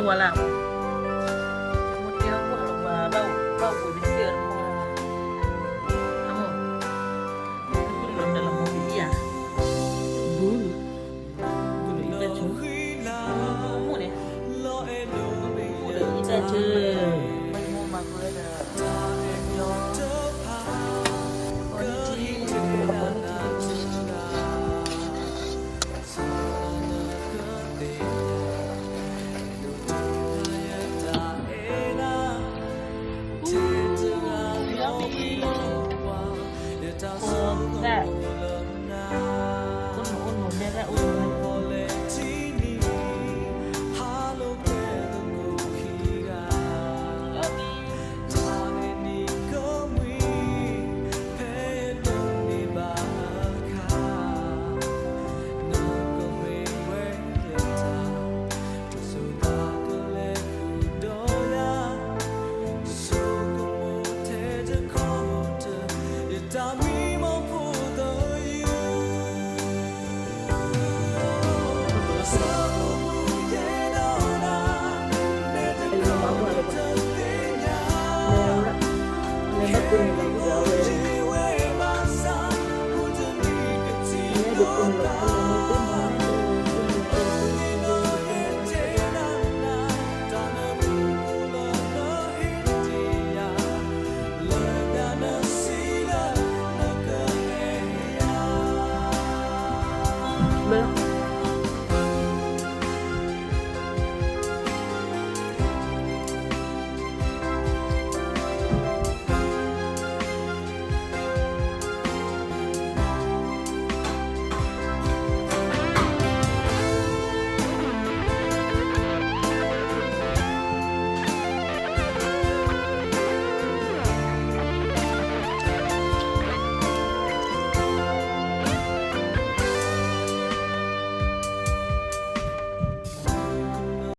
ဝါလၢ်, မိၢ်တဲအီၤ ကွၢ်လီၤပှၤဘၣ်အိၣ်ဘၣ်အိၣ်ဝဲတသ့ၣ်အီၤတမီၢ်လၢ်, အမိၢ်, လီၤတၢ်လီၤမီၢ်ပအံၤဧါ, ဘူး, ဘူးလၢအံၤတၢ်ဆၢ, ဘူးလၢအံၤတၢ်ဆၢ,